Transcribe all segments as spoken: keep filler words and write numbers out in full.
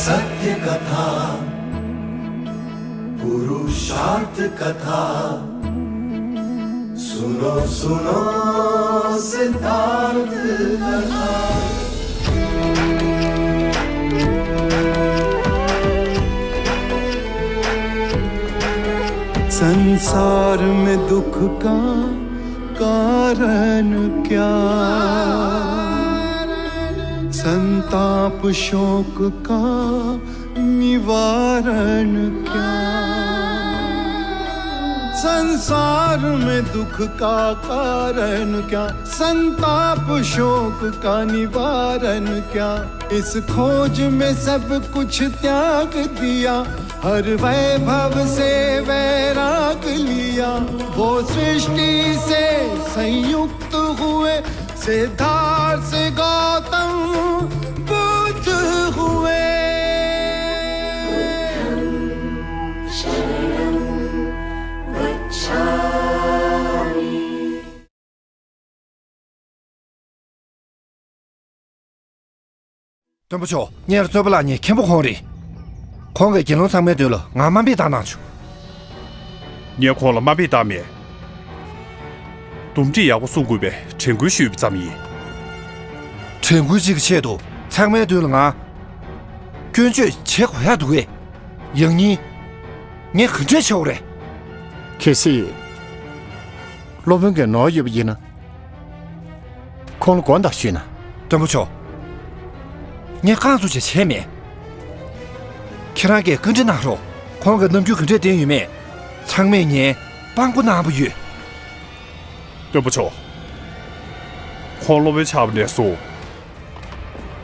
सत्य कथा, पुरुषार्थ कथा, सुनो सुनो सिद्धार्थ कथा। संसार में दुख का कारण क्या? संताप शोक का निवारण क्या? संसार में दुख का कारण क्या? संताप शोक का निवारण क्या? इस खोज में सब कुछ त्याग दिया, हर वैभव से वैराग लिया। वो सृष्टि से संयुक्त हुए, सिद्धार्थ से गौतम बुद्ध हुए। སྟོན་པ་མཆོག། ངའི་རྩོད་པ་ལགས་ངའི་མཁན་པོ་ཁོང་རེད། ཁོང་གིས་དགེ་སློང་ཚང་མའི་མདུན་ལ་ང་དམའ་འབེབས་བཏང་གནང་བྱུང་། ངས་ཁོང་ལ་དམའ་འབེབས་བཏང་མེད། འདུམ་འགྲིག་ཡག་པོ་གསུང་དགོས་པའི་དྲན་སྐུལ་ཞུས་པ་ཙམ་ཡིན། དྲན་སྐུལ་གཅིག་གི་ཆེད་དུ་ཚང་མའི་མདུན་ལ་ང་སྐྱོན་བརྗོད་བྱེད་དགོས་ཡག་འདུག་གས། ཡང་སྙིང་ངས་ག་འདྲས་བྱེད་དགོས་རེད། གལ་སྲིད་སློབ་དཔོན་གྱི་ནོར་ཡོད་པ་ཡིན་ན། ཁོང་ལ་དགོངས་དག་ཞུས་ན། སྟོན་པ་མཆོག། ངས་རྐང་བཙུགས་བྱས་བྱས་མེད། ཁྱེད་རང་གིས་བཀའ་འདྲི་གནང་རོགས། ཁོང་གི་རྣམ་འགྱུར་ག་འདྲས་བསྟན་ཡོད་མེད། ཚང་མས་ངའི་དཔང་པོ་གནང་པ་ཡོད། སྟོན་པ་མཆོག། ཁོང་སློབ་དཔོན་ཆགས་པ་ནས་བཟུང་།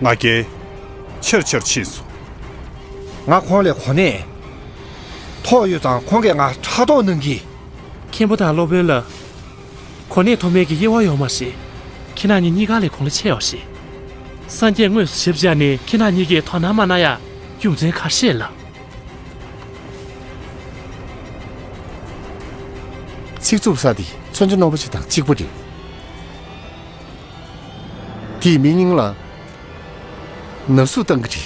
ང་རྒྱལ་ཆེར་ཆེར་ཕྱིན་སོང་། ང་ཁོང་ལས་གོ་གནས་ཐོབ་ཡོད་ཙང་ཁོང་གིས་ང་ཕྲག་དོག་གནང་གི། མཁན་པོ་དང་སློབ་དཔོན་ལ། གོ་གནས་ཐོབ་མིན་གྱི་དབྱེ་བ་ཡོད་མ་རེད། ཁྱེད་རང་གཉིས་གཉིས་ཀ་ལས་གོང་ལ་ཆེ་བ་རེད། སངས་རྒྱས་དངོས་སུ་ཞབས་བཅགས་ནས་ཁྱེད་རང་གཉིས་ཀྱིས་དོ་སྣང་མ་གནང་ཡ་རྒྱུ་མཚན་ག་རེ་རེད་ལགས། ཚིག་རྩུབ་ས་དེ་མཚོན་ཆ་རྣོ་པོ་ཅིག་དང་གཅིག་པ་རེད། དེས་མི་སྙིང་ལ་ན་ཟུག་བཏང་གི་རེད།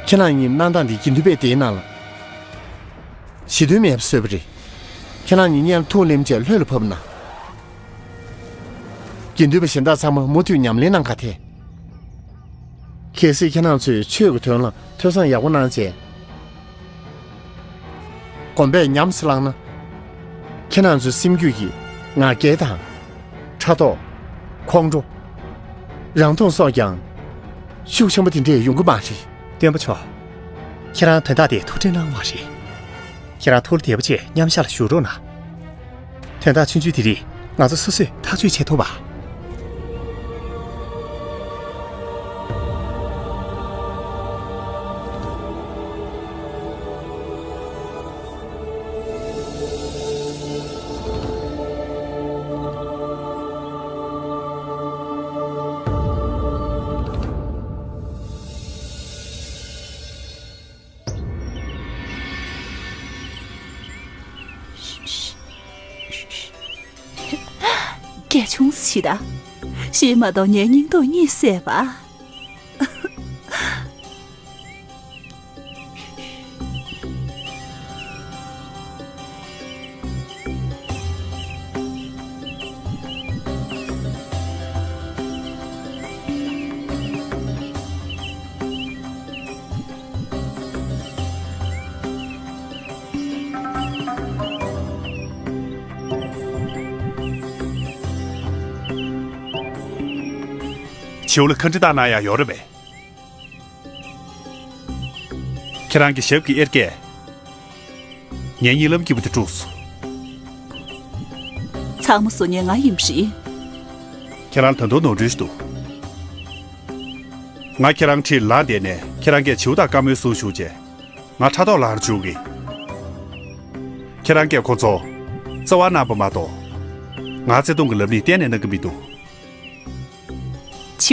ཁྱེད་རང་གཉིས་གནང་སྟངས་དེ་དགེ་འདུན་པས་དེའི་ནང་ལ། ཞི་དུལ་མེད་པ་བཟོས་པ་རེད། ཁྱེད་རང་གཉིས་མཉམ་ཐུགས་ལེན་བྱས་ལྷོད་ལ་བབས་ན། དགེ་འདུན་པ་གཞན་དག་ཚང་མ་མུ་མཐུད་ཉམས་ལེན་གནང་ག་ཐད། གལ་སྲིད་ཁྱེད་རང་ཚོས་ཆོས་ཀྱི་དོན་ལ་ཐོས་བསམ་ཡག་པོ་གནང་བྱས། གོམས་པས་ཉམས་སུ་བླངས་ན། ཁྱེད་རང་ཚོའི་སེམས་རྒྱུད་ཀྱི་ང་རྒྱལ་དང་། ཕྲག་དོག་ཁོང་ཁྲོ། རང་མཐོང་སོགས་ཀྱང་ཤུགས་ཆེན་པོ་དེ་འདྲས་ཡོང་གི་མ་རེད། སྟོན་པ་མཆོག། ཁྱེད་རང་དོན་དག་དེ་ཐུགས་ཁྲལ་གནང་བ་རེད། ཁྱེད་རང་ཐུགས་ལ་བདེ་པོ་བྱས་མཉམ་ཞག་ལ་བཞུགས་རོགས་གནང་། དོན་དག་ཆུང་ཆུང་དེ་རིགས་ང་ཚོ་སོ་སོས་ཐག་གཅོད་བྱེད་ཐུབ་པ། སྐད་ཆུང་ཙམ་བྱེད་དང་། ཤེས་མ་གཏོགས་ངའི་སྙིང་སྟོབས་གཉིད་སད་པ། བྱིའུ་ལ་ཁ་འདྲི་བཏང་གནང་ཡག་ཡོད་རེད་པས། ཁྱེད་རང་གི་ཞབས་ཀྱི་གཡེར་ཀས་ངའི་གཉིད་ལམ་སྐྱིད་པོ་དེ་དཀྲུགས་སོང་། ཚང་མ་བཟོ་མཁན་ང་ཡིན་པ་རེད། ཁྱེད་རང་ད་དུང་ནོར་འཁྲུལ་ཞིག་འདུག། ང་ཁྱེད་རང་འཁྲིས་ལངས་བསྡད་ནས་ཁྱེད་རང་གིས་བྱིའུ་དང་བཀའ་མོལ་གསུངས་བཞུགས་རྗེས། ང་ཕྲག་དོག་ལངས་བཅུག་གི། ཁྱེད་རང་གིས་ཁོ་ཚོ་བརྩེ་བ་གནང་པ་མ་གཏོགས། ང་བརྩེ་དུང་གི་ལམ་སྣེ་གཏན་ནས་གནང་གི་མི་འདུག།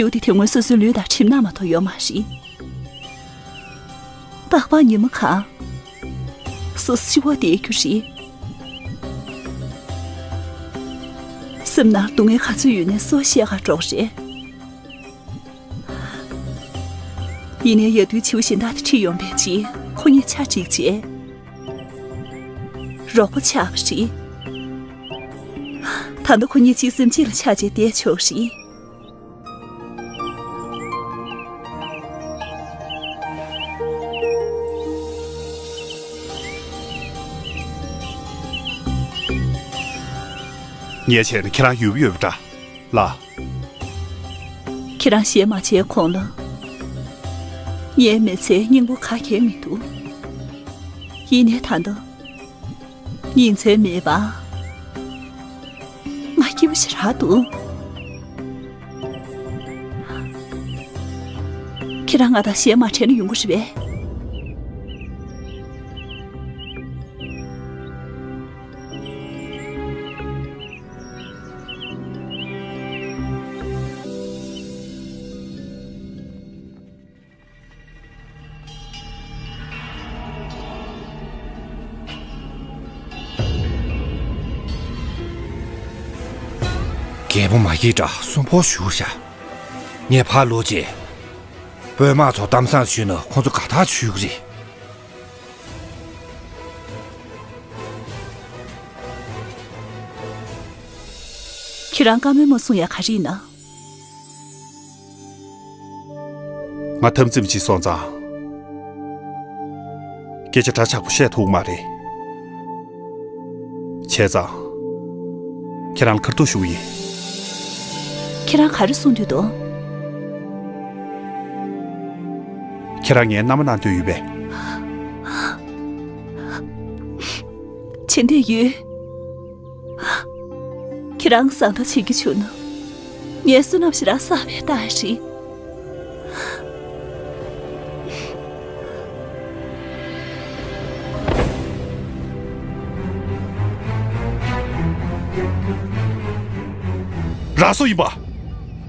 ཡུལ་དེ་དེ་སྔོན་སོ་སོའི་ལུས་དང་གྲིབ་ནག་མ་གཏོགས་ཡོད་མ་རེད། རྟག་པར་ཉི་མ་གང་སོ་སོ་ཤི་བོ་བསྡད་རྒྱུ་རེད། སེམས་ནང་སྡུག་བསྔལ་ག་ཚོད་ཡོད་ནའི་སུ་བཤད་ག་འགྲོ་གི་རེད། ཡིན་ནའི་ཡ་དུས་བྱིའུ་གཞན་དག་དེ་ཁྲིད་ཡོང་བའི་རྗེས་ཁོ་གཉིས་ཆ་འགྲིག་རྗེས་རོགས་པ་ཆགས་པ་རེད། ད་ལྟ་ཁོ་གཉིས་གཅིག་སེམས་གཅིག་ལ་ཆགས་བྱས་བསྡད་ཆོག་གི་རེད། ངས་བྱས་ན་ཁྱེད་རང་ཡུལ་ཡོད་པ་འདྲ་ལ། ཁྱེད་རང་ཞལ་མ་མཇལ་གོང་ལ། ངའི་མི་ཚེའི་སྙིང་པོ་ག་གེ་མི་འདུག་ཡིན་ནའི་ད་ལྟ། ཉིན་མཚན་མེད་པར་ང་སྐྱིད་པོ་ཞེ་དྲག་འདུག་ཁྱེད་རང་ང་དང་ཞལ་མ་མཇལ་ན་ཡོང་གི་རེད་པས། རྒད་པོ་མ་སྐྱེས་དགྲ་གསོན་པོ་བཞུགས་ཤག་ངས་ཕར་ལོག་རྗེས། དཔོན་དམག་ཚོ་གཏམ་བཟང་ཞུས་ན་ཁོང་ཚོ་དགའ་ཐག་ཆོད་ཀྱི་རེད། ཁྱེད་རང་བཀའ་མོལ་མ་གསུང་ཡ་ག་རེ་ཡིན་ན། ང་འཐབ་འཛིང་ཅིག་སོང་ཙང་། སྐད་ཆ་འདྲ་ཆགས་པོ་བཤད་ཐུབ་མ་རེད། བྱས་ཙང་། ཁྱེད་རང་ལ་ཁ་ཐུག་ཞུ་གི་ཡིན། ཁྱེད་རང་ག་རེ་གསུང་འདོད་འདུག་ཁྱེད་རང་ངའི་མནའ་མ་གནང་འདོད་ཡོད་པས། བྱེད་འདོད་ཡོད། ཁྱེད་རང་བཟང་ཐག་བྱེད་རྒྱུ་བྱུང་ན། ངའི་བསོད་ནམས་ཞེ་དྲག་བསགས་པའི་རྟགས་རེད། རང་སུ་ཡིན་པ།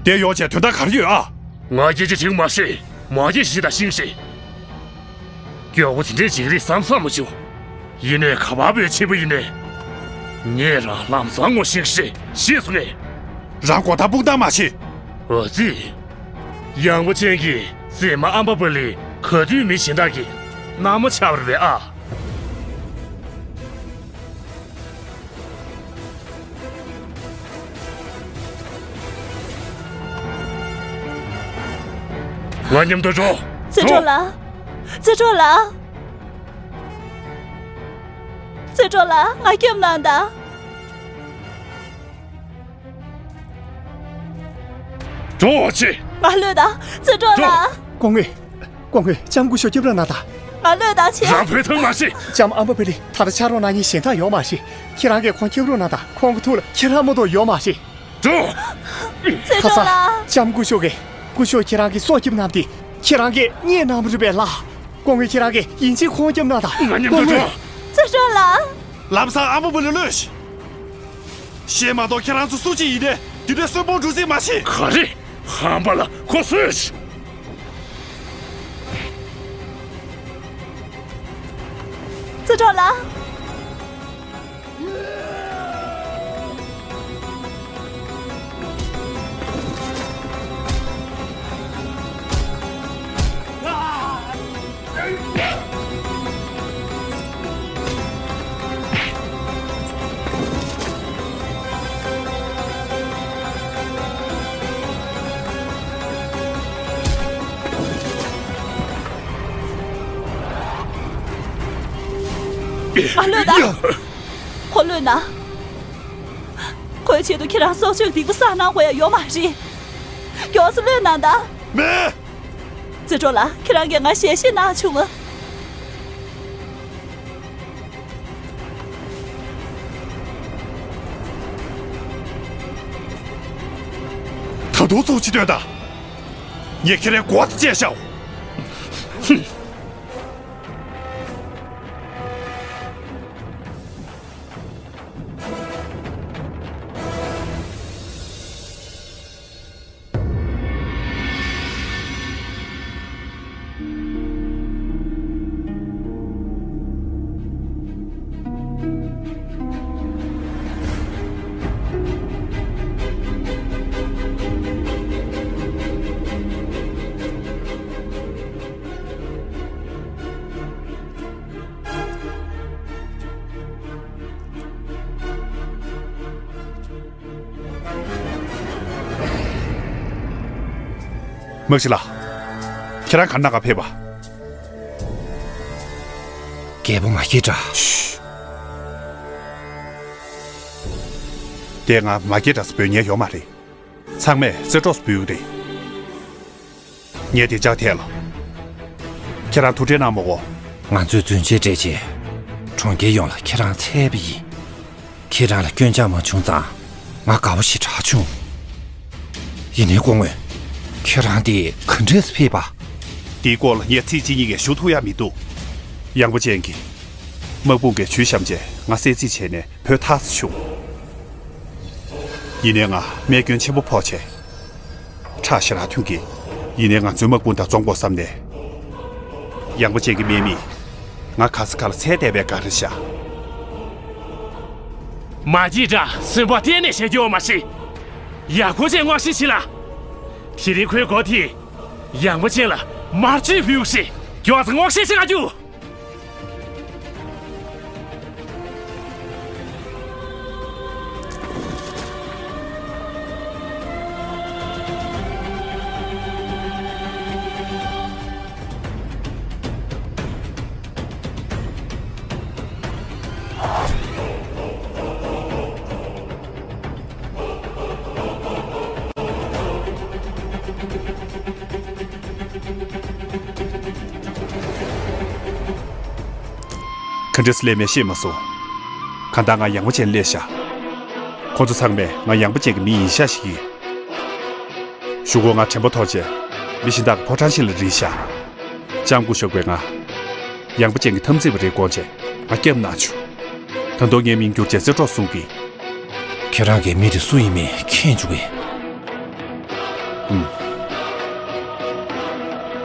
དེ་ཡོང་བྱས་དོན་དག་ག་རེ་ཡོད་ཨ། ང་སྐད་ཆ་དྲི་མ་ཤེས། མ་སྐད་ཤེས་དང་ཤིང་ཤེས། མགྱོགས་པོ་དེ་འདྲའི་འཇིགས་རིགས་བསམ་བསམ་མ་བྱུང་། ཡིན་ནའི་ག་པར་བུད་ཕྱིན་པ་ཡིན་ནའི། ངས་རང་ལམ་སང་ངོ་ཤེས་ཤེས་ཤེས་སོང་ངས། རང་གོ་ཐག་སྤུག་ཐག་མ་བྱེད། འོ་ཙི། ཡང་པོ་ཅན་གྱི་མཛེས་མ་ཨམ་པ་པ་ལི་ག་དུས་མི་གཞན་དག་གི་མནའ་མ་ཆགས་པ་རེད་པས་ཨ། ང་མཉམ་དུ་འགྲོ། རྩེ་གྲོགས་ལགས། རྩེ་གྲོགས་ལགས། རྩེ་གྲོགས་ལགས་ང་སྐྱོབ་གནང་དང་། འགྲོ་བ་ཆེ། ང་ལོས་དང་རྩེ་གྲོགས་ལགས། སྐུ་ངོ། སྐུ་ངོ་ལྕམ་སྐུ་ཞབས་སྐྱོབ་རོགས་གནང་དང་། ང་ལོས་དང་ཆེ། རང་བོས་ཐང་མ་ཤེས། ལྕམ་ཨམ་པ་པེ་ལི་ད་ལྟ་ཕྱག་རོགས་གནང་མཁན་གཞན་དག་ཡོད་མ་རེད། ཁྱེད་རང་གིས་ཁོང་སྐྱོབ་རོགས་གནང་དང་། ཁོང་གི་ཐུགས་ལ་ཁྱེད་རང་མ་གཏོགས་ཡོད་མ་རེད། འགྲོ། རྩེ་ཁ་སང་གྲོགས་ལགས། ལྕམ་སྐུ་ཞབས་ཀྱིས་སྐུ་ཞབས་ཁྱེད་རང་གི་སྲོག་སྐྱོབ་གནང་སྟེ་ཁྱེད་རང་གིས་རྙེད་གནང་བ་རེད་པས་ལགས། སྐུ་ངོ་ཁྱེད་རང་གིས་ཡིན་གཅིག་ཁོང་སྐྱོབ་གནང་དང་། ང་མཉམ་དུ་འགྲོ། རྩེ་གྲོགས་ལགས། ལམ་སང་ཨམ་པ་པེ་ལི་ལོས། ཤེས་མ་གཏོགས་ཁྱེད་རང་ཚོ་སུ་གཅིག་ཡིན་ནའི་འདི་འདྲའི་གསོན་པོ་འགྲོ་རྩིས་མ་བྱེད། ག་རེ། ཧམ་པ་ལ་ཁོ་སུས། རྩེ་གྲོགས་ལགས། ང་ལོས་དང་། ཁོ་ལོས་ན། ཁོའི་ཆེད་དུ་ཁྱེད་རང་སྲོག་གཅོད་སྡིག་པ་བསགས་གནང་དགོས་ཡ་ཡོད་མ་རེད། མགྱོགས་སེ་ལོས་གནང་དང་། མེད། རྩེ་གྲོགས་ལགས་ཁྱེད་རང་གིས་ང་ཞལ་བཞེས་གནང་བྱུང་ང་། ད་དུང་ཚོགས་ཅི་འདོད་ད། ངས་ཁྱེད་རའི་མགོ་དེ་བཅད་བཞག་དམག་སྤྱི་ལགས། ཁྱེད་རང་ག་ན་ག་ཕེབས་པ། རྒྱལ་པོ་མ་སྐྱེས་དགྲ། ཤུ། དེ་ང་མ་སྐྱེས་དགྲ་ཟེར་འབོད་མཁན་ཡོད་མ་རེད། ཚང་མས་རྩེ་གྲོགས་སུ་འབོད་ཀྱི་རེད། ངས་བདེ་འཇགས་ཐད་ལ། ཁྱེད་རང་ཐུགས་ཁྲལ་གནང་མ་དགོས། ང་ཚོས་རྫུན་ཆད་སྤྲད་རྗེས། གྲོང་ཁྱེར་ཡོངས་ལ་ཁྱེད་རང་འཚོལ་བ་ཡིན། ཁྱེད་རང་ལ་སྐྱོན་ཆག་མ་བྱུང་ཙང་། ང་དགའ་པོ་ཞེ་དྲག་བྱུང་། ཡིན་ནའི་སྐུ་ངོ། ཁྱེད་རང་འདི་ག་འདྲས་སེ་ཕེབས་པ། འདིའི་སྐོར་ལ་ངས་ཚིག་གཅིག་གཉིས་ཀྱིས་ཞུ་ཐུབ་ཡ་མི་འདུག། ཡངས་པོ་ཅན་གྱིས། དམག་དཔུང་གིས་ཇུས་བཤམས་རྗེས་ང་གསོད་རྩིས་བྱས་ནས་བུད་ཐལ་ཙམ་བྱུང་། ཡིན་ནའི་ང་རྨས་སྐྱོན་ཆེན་པོ་ཕོག་བྱས། ཁྲག་ཞེ་དྲག་ཐོན་གྱི། ཡིན་ནའི་ང་ཚོའི་དམག་དཔུང་དང་འཛོམས་དགོས་བསམ་ནས། ཡངས་པོ་ཅན་གྱི་དམག་མིས་ང་ག་ས་ག་ལ་འཚོལ་བསྡད་པའི་བཀའ་རེད་ཤག། མ་སྐྱེས་དགྲ་སེམས་པ་གཏན་ནས་བཞེས་རྒྱུ་མ་རེད། ཡངས་པོ་ཅན་དངོས་གཞི་ཞིག་ལ། དེ་རིང་ཁོའི་མགོ་དེས་ཡངས་པོ་ཅན་ལ་དམར་མཆོད་འབུལ་ཞིག། མགྱོགས་ཙམ་དངོས་གཞི་ཞིག་ང་རྒྱུགས། ག་འདྲས་སླེབས་མེད་ཤེས་མ་སོང་། གང་ལྟར་ང་ཡངས་པོ་ཅན་སླེབས་ཤག། ཁོ་ཚོ་ཚང་མས་ང་ཡངས་པོ་ཅན་གྱི་མི་ཡིན་ཤག་ཞིག་ཡིན། གཞུག་གུ་ང་དྲན་པ་འཐོར་བྱས། མི་གཞན་དག་གི་ཕོ་བྲང་ཞིག་ལ་རིལ་ཤག། ལྕམ་སྐུ་ཞབས་ཀྱིས་ང་ཡངས་པོ་ཅན་གྱི་འཐབ་འཛིང་པ་རེད་དགོངས་བྱས་ང་སྐྱབས་གནང་བྱུང་། ད་དུང་ངའི་མིང་བསྒྱུར་བྱས་རྩེ་གྲོགས་གསུང་གི། ཁྱེད་རང་གིས་མི་དེ་སུ་ཡིན་མིན་མཁྱེན་བཅུག་གི། ཨུམ།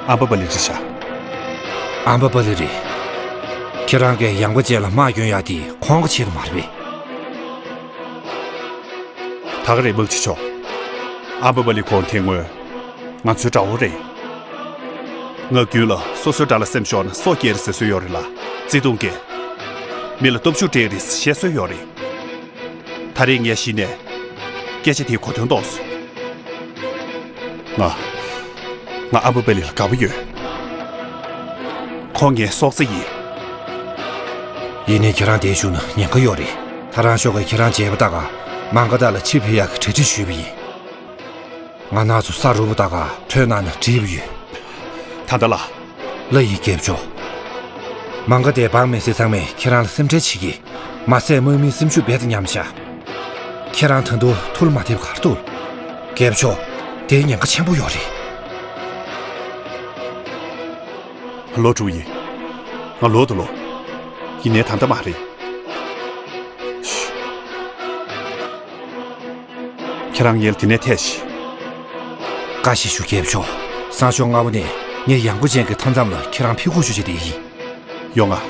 ཨམ་བ་པ་ལི་རེད་ཤག། ཨམ་བ་པ་ལི་རེད། ཁྱེད་རང་གིས་ཡངས་པོ་ཅན་ལ་དམག་སྐྱོན་ཡག་དེ་ཁོང་གི་ཆེད་དུ་མ་རེད་པས། ད་ག་རེད་དམག་སྤྱི་མཆོག། ཨམ་བ་པ་ལི་ཁོང་དེ་སྔོན་ང་ཚོའི་དགྲ་བོ་རེད། ངག་རྒྱུན་ལ་སོ་སོའི་དགྲ་ལ་སེམས་ཤོར་ན་སྲོག་སྐྱེལ་རེད་ཟེར་སྲོལ་ཡོད་རེད་ལ། བརྩེ་དུང་གིས་མི་ལ་སྟོབས་ཤུགས་སྤྲད་རེད་ཟེར་བཤད་སྲོལ་ཡོད་རེད། ད་རེས་ངས་གཞི་ནས་སྐད་ཆ་དེའི་གོ་དོན་རྟོགས་སོང་། ང་ང་ཨམ་བ་པ་ལི་ལ་དགའ་པོ་ཡོད། ཁོང་ངའི་སྲོག་རྩ་ཡིན། ཡིན་ནའི་ཁྱེད་རང་འདིར་བཞུགས་ན་ཉེན་ཁ་ཡོད་རེད། ད་རང་ཤོག་གིས་ཁྱེད་རང་བྱས་པ་ལྟ་ག་མང་ག་དག་ལ་ཕྱིར་ཕེབས་ཡག་གི་གྲ་སྒྲིག་ཞུས་པ་ཡིན། ང་ནག་ཚོ་ས་རུབ་པ་ལྟ་ག་ཐོན་གནང་ན་འགྲིག་པ་ཡོད། ད་ལྟ་ལ། ལ་ཡི་རྒྱལ་མཆོག། མང་ག་དེ་འབངས་མི་སེར་ཚང་མས་ཁྱེད་རང་ལ་སེམས་ཁྲལ་བྱེད་ཀྱི། མ་ཟད་དམག་མིའི་སེམས་ཤུགས་རྦད་དེ་ཉམས་ཤག། ཁྱེད་རང་ད་དུང་ཐུགས་ལ་མ་འདེབས་ག་རེ་འདུག། རྒྱལ་མཆོག། དེ་ཉེན་ཁ་ཆེན་པོ་ཡོད་རེད། ལོག་འགྲོ་ཡིན། ང་ལོག་ཏུ་ལོག། ཡིན་ནའི་ད་ལྟ་མ་རེད། ཁྱེད་རང་ངལ་དེ་ནས་ཐད་ཤིག། བཀའ་ཞིག་ཞུ། རྒྱལ་པོ་མཆོག། སང་ཞོགས་སྔ་པོ་ནས་ངས་ཡངས་པོ་ཅན་གྱི་མཐའ་མཚམས་ལ་ཁྱེད་རང་ཕེབས་སྒུག་ཞུ་བྱས་བསྡད་ཡིན། ཡོང་ང་།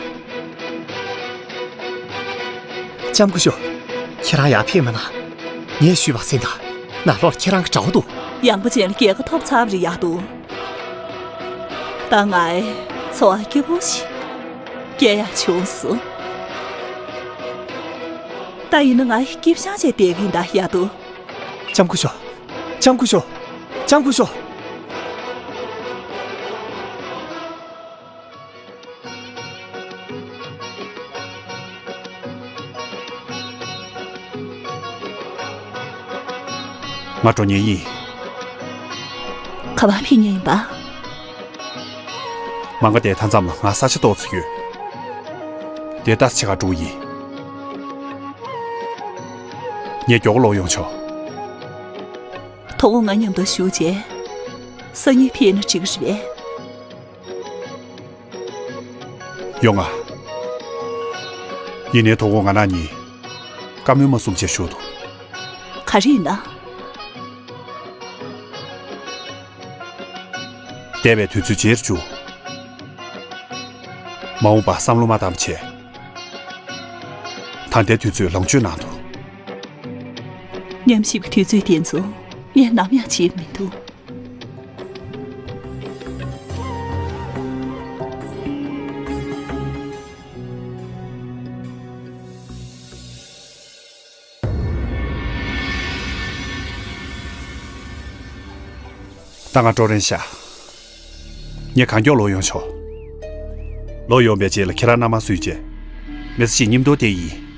ལྕམ་སྐུ་ཞབས། ཁྱེད་རང་ཡར་ཕེབས་མ་གནང་། ངས་ཞུས་པ་གསན་དང་། ནང་ལོགས་ལ་ཁྱེད་རང་གི་དགྲ་བོ་འདུག། ཡངས་པོ་ཅན་ལ་རྒྱལ་ཁ་ཐོབ་ཚར་བ་རེད་ཡག་འདུག། ད་ངའི་འཚོ་བ་སྐྱིད་པོ་ཞིག་སྐྱེལ་ཡག་བྱུང་སོང་། ད་ཡིན་ན་ངའི་སྐྱིད་ཤང་བྱས་བསྡད་ཀྱིན་ད་ཡག་འདུག། ལྕམ་སྐུ་ཞབས། ལྕམ་སྐུ་ཞབས། ལྕམ་སྐུ་ཞབས། ང་འགྲོ་མཁན་ཡིན། ག་པར་ཕེབས་མཁན་ཡིན་པ། མང་ག་དེའི་མཐའ་མཚམས་ལ་ང་ས་ཆ་ཏོག་ཙམ་ཡོད། དེ་ལྟ་ཙམ་ཅིག་ག་འགྲོ་གི་ཡིན། ངས་མགྱོགས་པོ་ལོག་ཡོང་ཆོག། དོ་དགོང་ང་མཉམ་དུ་བཞུགས་རྗེས། སང་ཉིན་ཕེབས་ན་འགྲིག་གི་རེད་པས། ཡོང་ང་། ཡིན་ནའི་དོ་དགོང་ང་རང་གཉིས་བཀའ་མོལ་མ་གསུང་བྱས་བཞུགས་དང་། ག་རེ་ཡིན་ན། འདས་པའི་དུས་ཚོད་བརྗེད་རུ་བཅུག། མ་འོངས་པར་བསམ་བློ་མ་བཏང་བ་བྱས། ད་ལྟའི་དུས་ཚོད་ལོངས་སྤྱོད་གནང་དང་། ཉམས་ཞིབ་ཀྱི་དུས་ཚོད་དེ་ཚོ་ངས་ནམ་ཡང་བརྗེད་མི་འདུག། ད་ང་འགྲོ་རན་ཤག་ངས་གང་མགྱོགས་ལོག་ཡོང་ཆོག་ལོག་ཡོང་པའི་རྗེས་ལ་ཁྱེད་རང་མནའ་མ་བཟོས་རྗེས། མི་ཚེ་གཅིག་མཉམ་དུ་བསྡད་ཡིན།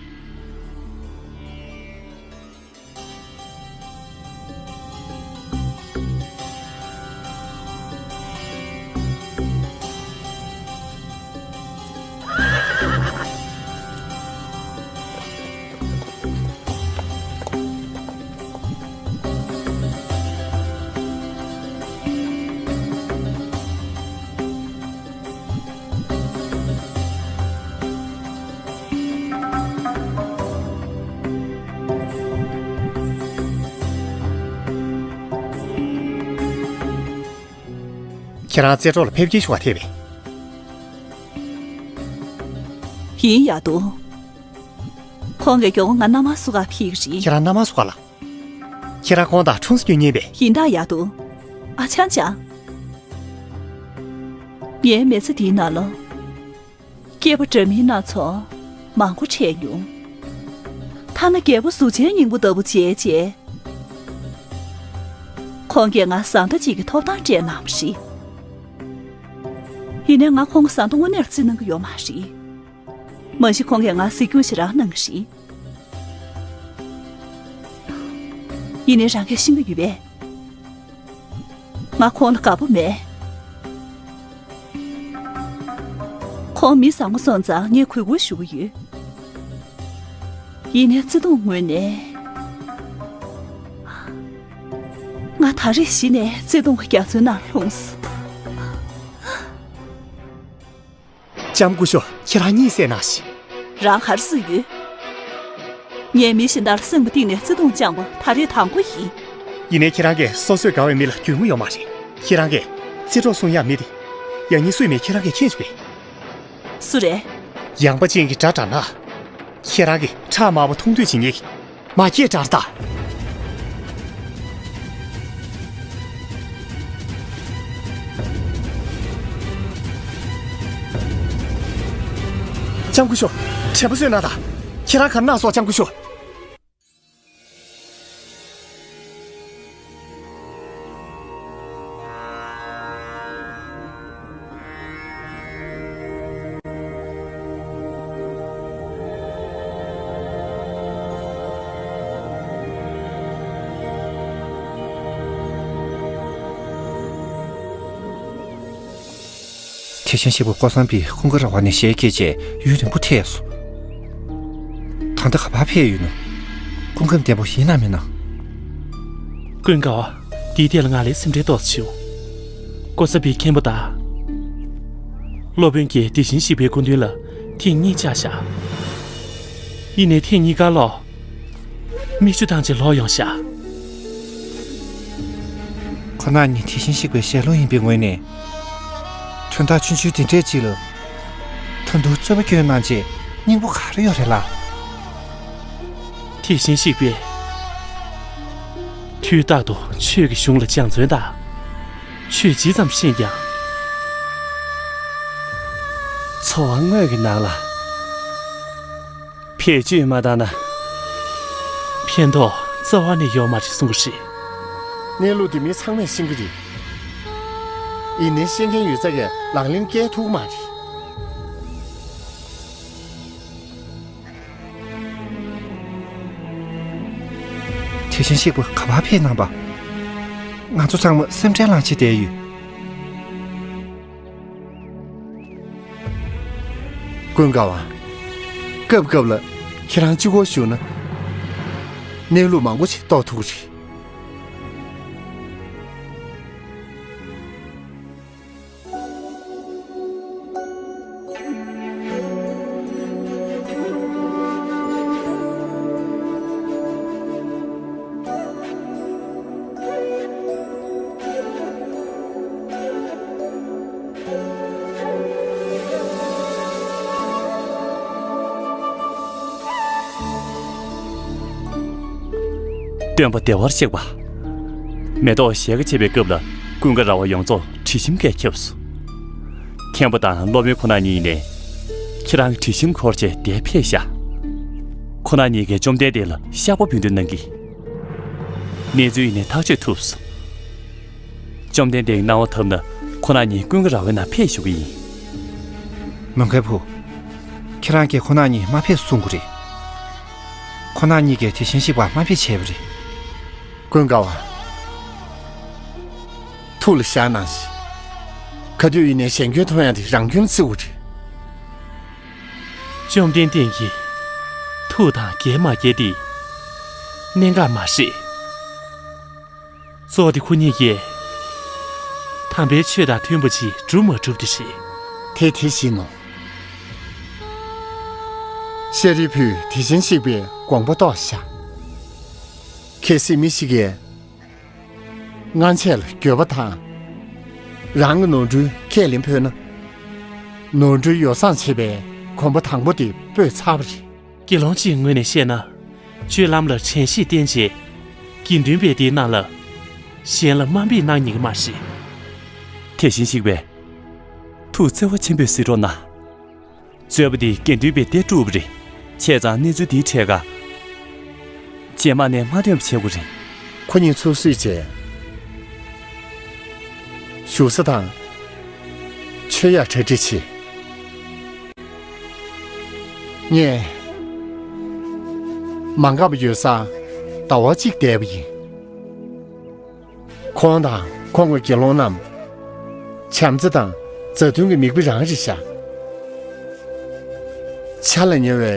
ཁྱེད་རང་རྩེ་གྲོགས་ལ་ཕེབས་སྐྱེལ་ཞུ་བ་ཐེབས་པས། ཡིན་ཡ་དུ། ཁོང་གིས་མགྱོགས་པོ་ང་མནའ་མ་བཟོ་ག་ཕེབས་ཀྱི་རེད། ཁྱེད་རང་མནའ་མ་བཟོ་ག་ལ། ཁྱེད་རང་ཁོང་དང་ཁྲུང་སུ་སྐྱོན་ཉེན་པས། ཡིན་ད་ཡ་དུ། ཨ་ཅང་ཅང་། ངའི་མི་ཚེ་འདིའི་ནང་ལ། སྐྱེས་པ་འདྲ་མིན་སྣ་ཚོགས་མང་པོ་འཕྲད་མྱོང་། ཐ་ན་རྒྱལ་པོ་གཟུགས་ཅན་སྙིང་པོ་ལྟ་བུ་མཇལ་རྗེས། ཁོང་གིས་ང་བཟའ་ཟླ་གཅིག་གི་ཐོབ་ཐང་སྤྲད་གནང་བ་རེད། ཡིན་ནའི་ང་ཁོང་གི་བཟའ་ཟླ་དངོས་གནས་ལ་བརྩི་གནང་གི་ཡོད་མ་རེད། མ་གཞི་ཁོང་གིས་ང་གཟིགས་སྐྱོང་ཞེ་དྲག་གནང་གི་རེད། ཡིན་ནའི་རང་གིས་ཤེས་ཀྱི་ཡོད་པས། ང་ཁོང་ལ་དགའ་པོ་མེད། ཁོང་མི་བཟང་པོ་སོང་ཙང་ངས་གུས་བཀུར་ཞུ་གི་ཡོད། ཡིན་ནའི་བརྩེ་དུང་ངོས་ནས། ང་ད་རེས་གཞི་ནས་བརྩེ་དུང་གི་རྒྱ་མཚོའི་ནང་ལྷུང་སོང་། ལྕམ་སྐུ་ཞབས། ཁྱེད་རང་གཉིད་སད་གནང་ཞིག་རང་ག་རེ་བཟོས་ཡོད། ངས་མི་གཞན་དག་ལ་སེམས་པ་གཏིང་ནས་བརྩེ་དུང་བཅངས་པ་ད་རེས་དང་པོ་ཡིན། ཡིན་ནའི་ཁྱེད་རང་གིས་སོ་སོས་དགའ་བའི་མི་ལ་གྱོང་གུན་ཡོད་མ་རེད། ཁྱེད་རང་གིས་རྩེ་གྲོགས་གསུང་ཡག་མི་དེ། ཡང་སྙིང་སུས་མེད་ཁྱེད་རང་གིས་མཁྱེན་བྱུང་བས། སུ་རེད། ཡངས་པ་ཅན་གྱི་དགྲ་དྲག་ན། ཁྱེད་རང་གིས་ཁྲག་དམར་པོ་འཐུང་འདོད་བྱེད་མཁན་གྱི་མ་སྐྱེས་དགྲར་ལྟ། ལྕམ་སྐུ་ཞབས། དྲན་པ་གསོས་གནང་དང་། ཁྱེད་རང་ག་རེ་གནང་སོང་ལྕམ་སྐུ་ཞབས། ཐེག་ཆེན་གཤེགས་པ་ཀོ་སམ་བི་ཀུན་དགའ་ར་བ་ནས་ཞལ་གྱེས་རྗེས་ཡུན་རིང་པོ་ཐལ་སོང་། ད་ལྟ་ག་པར་ཕེབས་ཡོད་ན། སྐུ་ཁམས་བདེ་པོ་ཡིན་ནམ་མིན་ནམ། ཀུན་དགའ་བ། འདིའི་ཐད་ལ་ང་ལ་སེམས་ཁྲལ་ཏོག་ཙམ་བྱེད་དགོས། ཀོ་སམ་བི་མཁན་པོ་དང་། སློབ་དཔོན་གྱིས་དེ་བཞིན་གཤེགས་པའི་སྐུ་མདུན་ལ་ཐེངས་གཉིས་བཅར་བཞག་ཡིན་ནའི་ཐེངས་གཉིས་ཀ་ལོག་མིག་ཆུ་བཏང་བྱས་ལོག་ཡོང་ཤག་ཁོ་རང་གཉིས་དེ་བཞིན་གཤེགས་པའི་ཞལ་སློབ་ཡིན་པའི་ངོས་ནས། དོན་དག་ཆུང་ཆུང་དེ་འདྲས་ཅིག་ལ། ད་དུང་རྩོད་པ་སྐྱོན་གནང་བྱས་སྙིང་པོ་ག་རེ་ཡོད་རེད་ལགས། དེ་བཞིན་གཤེགས་པས། དུས་རྟག་ཏུ་ཆོས་ཀྱི་གཞུང་ལ་སྦྱང་བརྩོན་དང་། ཆོས་ཇི་ཙམ་ཤེས་ཀྱང་། འཚོ་བ་དངོས་ཀྱི་ནང་ལ། བེད་སྤྱོད་མ་བཏང་ན། ཕན་ཐོགས་རྩ་བ་ནས་ཡོད་མ་རེད་གསུང་གི་རེད། གནས་ལུགས་འདི་མི་ཚང་མས་ཤེས་ཀྱི་རེད། ཡིན་ནའི་ཤེས་མཁན་ཡོད་ཚད་ཀྱིས་ལག་ལེན་བཀལ་ཐུབ་ཀྱི་མ་རེད། དེ་བཞིན་གཤེགས་པ་ག་པར་ཕེབས་གནང་པ། ང་ཚོ་ཚང་མ་སེམས་ཁྲལ་ལངས་བྱས་བསྡད་ཡོད། ཀུན་དགའ་བ། སྐབས་སྐབས་ལ་ཁྱེད་རང་གཅིག་པོ་བཞུགས་ན། གནས་ལུགས་མང་པོ་ཞིག་རྟོགས་ཐུབ་ཀྱི་རེད། སྟོན་པ་བདེ་བར་གཤེགས་པ། མེ་ཏོག་ཞལ་ཁ་ཕྱེ་བའི་སྐབས་ལ་ཀུན་དགའ་ར་བ་ཡོངས་རྫོགས་དྲི་ཞིམ་གྱིས་ཁྱབ་སོང་། མཁན་པོ་དང་སློབ་དཔོན་ཁོ་ན་གཉིས་ནས་ཁྱེད་རང་གི་དྲི་ཞིམ་འཁོར་བྱས་འདིར་ཕེབས་ཤག་ཁོ་ན་གཉིས་ཀས་བཅོམ་ལྡན་འདས་ལ་བཤགས་པ་འབུལ་འདོད་གནང་གིས། གནས་ཚུལ་ཡིན་ནའི་ཐག་གཅོད་ཐུབ་སོང་། བཅོམ་ལྡན་འདས་ཀྱིས་གནང་བ་ཐོབ་ན་ཁོ་ན་ཉིད་ཀུན་དགའ་ར་བའི་ནང་ཕེབས་ཞུ་གི་ཡིན། མོན་གྷན་ཕུ། ཁྱེད་རང་གིས་ཁོ་ན་ཉིད་མ་ཕེབས་གསུང་གི་རེད། ཁོ་ན་ཉིད་ཀྱིས་དེ་བཞིན་གཤེགས་པ་མ་ཕེབས་བྱས་པ་རེད། ཀུན་དགའ་བ། ཐུགས་ལ་བཞག་གནང་ཞིག་ག་དུས་ཡིན་ནའི་གཞན་སྐྱོན་མཐོང་ཡག་དེ་རང་སྐྱོན་ལ་བརྩི་དགོས་རེད། བཅོམ་ལྡན་འདས་ཀྱིས་ཐུགས་དང་འགལ་མ་འགལ་དེ་གནད་འགག་མ་རེད། གཙོ་བོ་དེ་ཁོ་གཉིས་ཀྱིས་དམ་པའི་ཆོས་དང་མཐུན་པ་ཅིག་སྒྲུབ་མ་སྒྲུབ་དེ་རེད། དེ་དེ་བཞིན་ནོ། ཤཱ་རིའི་བུས་དེ་བཞིན་གཤེགས་པའི་དགོངས་པ་རྟོགས་ཤག་གལ་སྲིད་མི་ཞིག་གིས་སྔན་ཆད་ལ་འགྱོད་པ་དང་། རང་གི་ནོར་འཁྲུལ་ཁས་ལེན་ཕོད་ན། ནོར་འཁྲུལ་ཡོ་བསྲང་བྱེད་པའི་གོམ་པ་དང་པོ་དེ་སྤོས་ཚར་བ་རེད། དགེ་སློང་གཅིག་ངོས་ནས་བཤད་ན། སྤྱོད་ལམ་ལ་དྲན་ཤེས་བསྟེན་བྱས། དགེ་འདུན་པས་དེའི་ནང་ལ་གཞན་ལ་དམའ་འབེབས་གནང་ཉན་གྱི་མ་རེད། དེ་བཞིན་གཤེགས་པས་ཐུགས་བརྩེ་བ་ཆེན་པོས་གཟིགས་རོགས་གནང་། རྩོད་པ་འདི་དགེ་འདུན་པས་འདིར་བསྒྲུབས་པ་རེད། བྱས་ཙང་གནས་ཚུལ་འདིའི་གྲས་ཀ་རྗེས་མ་ནས་མ་ཐོན་པ་བྱེད་དགོས་རེད། ཁོ་གཉིས་ཚུར་གསོས་བྱས། བཞུགས་ས་དང་། མཆོད་ཡག་གྲ་སྒྲིག་བྱེད། ངས་མ་འགགས་པ་ཡོད་སར་ཟླ་བ་གཅིག་བསྡད་པ་ཡིན། ཁོང་དང་ཁོང་གི་དགེ་སློང་རྣམས་བྱམས་བརྩེ་དང་མཛའ་མཐུན་གྱི་མིག་དཔེ་རང་རེད་ཤག་འཆར་ལ་ཉེ་བའི་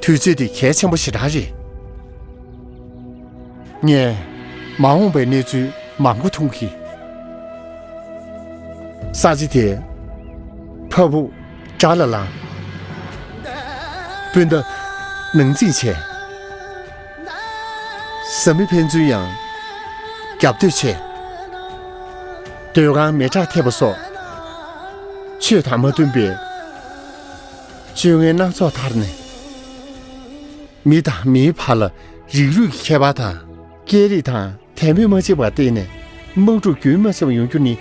དུས་ཚོད་འདི་གལ་ཆེན་པོ་ཞེ་དྲག་རེད། ངས་མ་འོངས་པའི་གནས་ཚུལ་མང་པོ་མཐོང་གི། ས་ཆ་དེ་ཕ་བུ་དགྲ་ལ་ལངས། སྤུན་ཟླ་ནང་འཛིང་བྱས། བཟའ་མི་ཕན་ཚུན་ཡང་རྒྱབ་གཏོད་བྱས། སྡོད་ཁང་མེ་སྲེག་ཐེབས་པ་སོགས་ཆོས་དང་མ་མཐུན་པའི་སྤྱོད་ངན་སྣ་ཚོགས་དར་ནས། མི་དང་མིའི་བར་ལ་རིགས་རུས་ཀྱི་ཁྱད་པར་དང་། སྐད་རིགས་དང་དད་མོས་མ་བྱས་པར་བརྟེན་ནས་དམག་འཁྲུག་རྒྱུན་མ་ཆད་པར་ཡོང་རྒྱུ་ནི།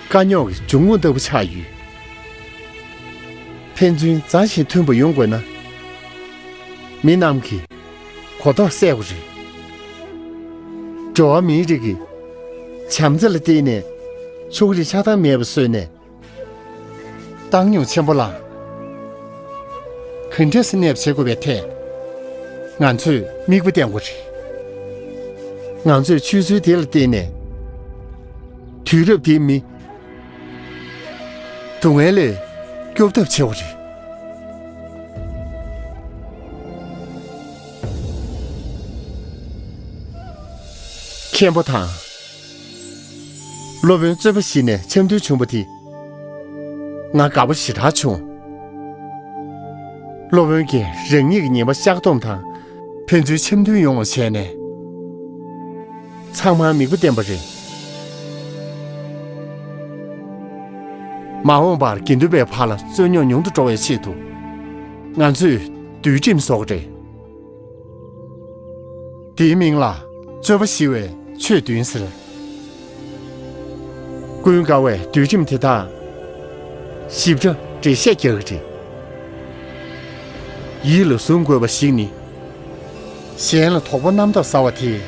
དཀའ་རྙོག་གི་འབྱུང་ཁུངས་ལྟ་བུ་ཆགས་ཡོད། ཕན་ཚུན་མཛའ་ཞིང་མཐུན་པ་ཡོང་དགོས་ན། མི་རྣམས་ཀྱི་གོ་རྟོགས་གསལ་དགོས་རེད། འགྲོ་བ་མིའི་རིགས་ཀྱི་བྱམས་བརྩེ་ལ་བརྟེན་ནས་ཕྱོགས་རིས་ཆགས་སྡང་མེད་པ་བཟོས་ནས། བཏང་སྙོམས་ཆེན་པོ་ལ་ག་འདྲས་སེ་གནས་པ་བྱེད་དགོས་པའི་ཐད་ང་ཚོས་མིག་དཔེ་བསྟན་དགོས་རེད། ང་ཚོས་ཆོས་ཚུལ་དེ་ལ་བརྟེན་ནས་དུས་རབས་འདིའི་མི་སྡུག་བསྔལ་ལས་སྐྱོབ་ཐབས་བྱེད་དགོས་རེད། མཁན་པོ་དང་། སློབ་དཔོན་རྩོད་པ་ཞིག་ནས་འཆམ་མཐུན་བྱུང་བ་དེ་ང་དགའ་པོ་ཞེ་དྲག་བྱུང་། སློབ་དཔོན་གྱིས་རང་ཉིད་ཀྱི་ཉེས་པ་བཤགས་སྡོམ་དང་ཕན་ཚུན་འཆམ་མཐུན་ཡོང་བ་བྱས་ནས་ཚང་མར་མིག་དཔེ་བསྟན་པ་རེད། མ་འོངས་པར་དགེ་འདུན་པའི་བར་ལ་རྩོད་རྙོག་ཉུང་དུ་འགྲོ་བའི་ཆེད་དུ་ང་ཚོས་འདུལ་ཁྲིམས་བཟོ་དགོས་རེད། དེའི་མིང་ལ་རྩོད་པ་ཞི་བའི་ཆོས་བདུན་ཟེར། ཀུན་དགའ་བས་འདུལ་ཁྲིམས་དེ་དག་ཞིབ་ཕྲ་འགྲེལ་བཤད་རྒྱག་གི་རེད། ཡིད་ལ་བཟུང་དགོས་པ་ཞིག་ནི། གཞན་ལ་དོགས་པ་རྣམ་རྟོག་ཟ་བ་དེས།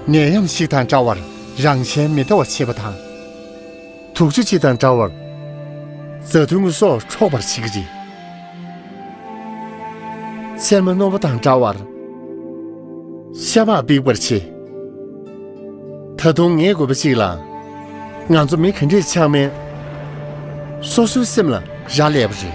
ནད་ཡམས་ཤིག་དང་འདྲ་བར་རང་གཞན་མི་ལྟ་བ་བྱེད་པ་དང་། དུག་ཆུ་གཅིག་དང་འདྲ་བར་མཛའ་མཐུན་གྱི་སྲོག་འཕྲོག་པར་བྱེད་ཀྱི་རེད། ཚེར་མ་རྣོ་པོ་དང་འདྲ་བར་ཤ་པགས་འབིགས་པར་བྱེད། ད་དུང་ངེས་དགོས་པ་གཅིག་ལ། ང་ཚོ་མི་ག་འདྲས་ཆགས་མིན་སོ་སོའི་སེམས་ལ་རག་ལས་པ་རེད།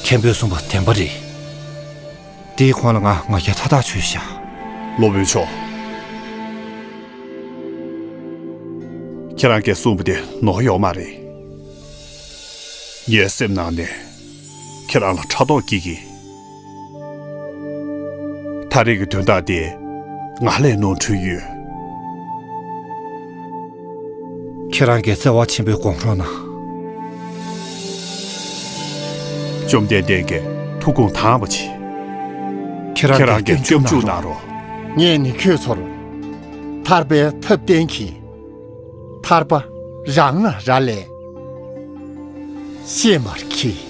མཁན་པོས་གསུངས་པ་བདེན་པ་རེད། དེའི་གོང་ལ་ང་ང་རྒྱལ་མཐའ་དག་ཆོད་ཤག་སློབ་དཔོན་མཆོག་ཁྱེད་རང་གིས་གསུངས་པ་དེ་ནོར་ཡོད་མ་རེད། ངའི་སེམས་ནང་ནས་ཁྱེད་རང་ལ་ཕྲག་དོག་སྐྱེ་གི། ད་རེས་ཀྱི་དོན་དག་དེ་ང་ལས་ནོར་འཁྲུལ་ཡོད། ཁྱེད་རང་གིས་བརྩེ་བ་ཆེན་པོས་དགོངས་རོགས་གནང་། བཅོམ་ལྡན་འདས་ཀྱི་ཐུགས་དགོངས་དྭངས་པ་བྱེད། ཁྱེད་རང་གིས་སྐྱབས་འཇུག་གནང་རོགས། ངས་ནི་ཁྱོད་ཚོར་ཐར་པའི་ཐབས་བསྟན་གྱིས། ཐར་པ་རང་ལ་རག་ལས། གཤེད་མར་ཁྱི།